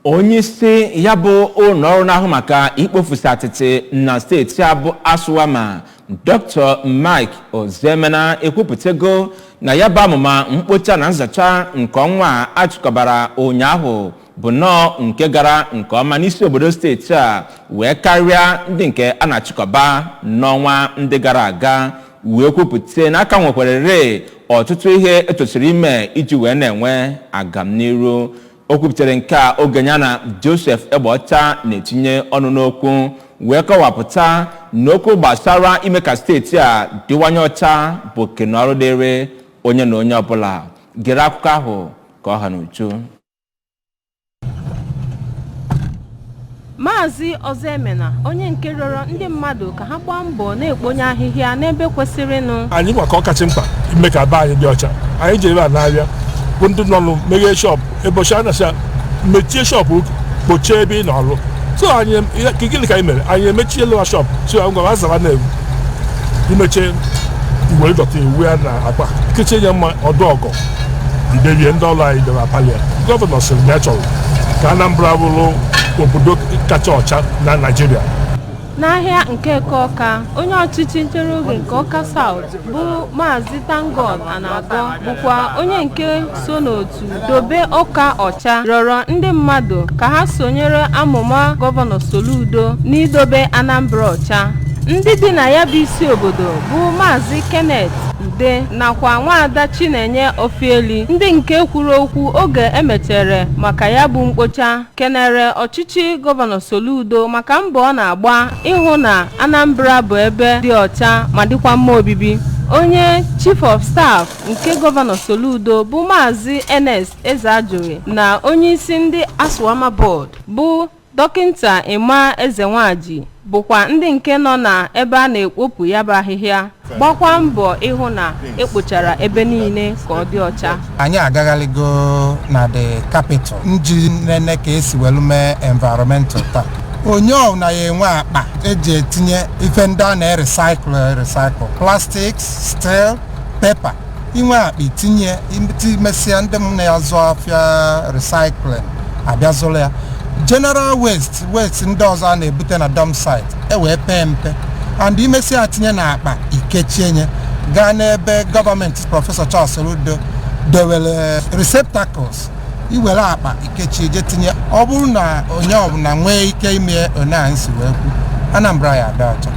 Onyeisi ya bụ ụlọ ọrụ na-ahụ maka ikpofusi atịtị na steeti a bụ ASWAMA, Dr. Mike Ozoemena, ekwupụtago na ya bụ amụma mkpocha na nzacha nke ọnwa a achịkọbara ụnyaahụ bụ nnọọ nke gara nke ọma n'isi obodo steeti a, wee karịa ndị nke a na-achịkọba n'ọnwa ndị gara aga, wee kwupụta na aka nwekwarịrị ọtụtụ ihe etosiri ime iji wee na-enwe agamniru. O kwupụtara nke a oge ya na Joseph Egbeọcha na-etinye ọnụ n'okwu, wee kọwapụta na okwu gbasara ime ka steeti a dịwanye ọcha bụ oke na ọrụ dịrị onye na onye ọbụla. Gere akụkọ ahụ ka ọ ha n'uju. Maazị Ozoemena, onye nke rịọrọ ndị mmadụ ka ha gbaa mbọ na-ekponye ahịhịa n'ebe kwesịrịnụ. Anyị gwa ka ọ kacha mkpa ime ka be anyị dị ọcha. Anyị ji ebe a na-abịa bụ ndị nọ meghee shop ebochi a na-asị mechie shop, kpochie ebe ị nọ-ọrụ. So anyị, gịnị ka anyị mere? Anyị emechiela shop, so ngwa azara na-egwu imechie iwere dọta iwu ya na akpa kechie ya mma ọdụ ọgọ idebie ndị ọrụ anyị debe apali ya. Gọvanọ sịrị na ya chọrọ ka Anambra bụrụ obodo kacha ọcha na Naịjirịa. N'ahịa nke Eke Ọka, onye ọchịchị nchere oge nke Ọka South bụ Maazị Tangod Anagọ, bụkwa onye nke so n'otu Dobe Ọka Ọcha, rịọrọ ndị mmadụ ka ha sonyere amụma Gọvanọ Soludo n'idobe Anambra ọcha. Ndị bi na ya bụ isi obodo bụ Maazị Kenneth Ude nakwa Nwaada Chinenye Ofieli, ndị nke kwuru okwu oge emechere maka ya bụ mkpocha, kenere ọchịchị Gọvanọ Soludo maka mbọ ọ na-agba ịhụ na Anambra bụ ebe dị ọcha ma dịkwa mma obibi. Onye Chief of Staff nke Gọvanọ Soludo bụ Maazị Ernest Ezeajughi na onyeisi ndị ASWAMA Board bụ Dọkịnta Emma Ezenwaji bụkwa ndị nke nọ na ebe a na-ekpopụ ya bụ ahịhịa, gbakwa mbọ ịhụ na ekpochara ebe niile ka ọ dị ọcha. Anyị agagharịgo na the capital nji nene ka esi welu mee environmental. Taa onye ọbụla ya enwe akpa eji etinye ife ndị a na-recycle, recycle plastics, steel, paper. Inwe akpa itinye, imesịa, ndị m na-azụ afịa recycling abịa zụrụ ya. General waste, waste ndị ọzọ a na-ebute na dump site, e wee pee mpe and imesịa tinye na akpa, ikechie nye gaa n'ebe gọọmenti Prọfesọ Charles Soludo dowere receptacles. Iwere akpa ikechie je tinye. Ọ bụrụ na onye ọbụla nwee ike ime one a nsi wee kwu, Anambra ya adị ọcha.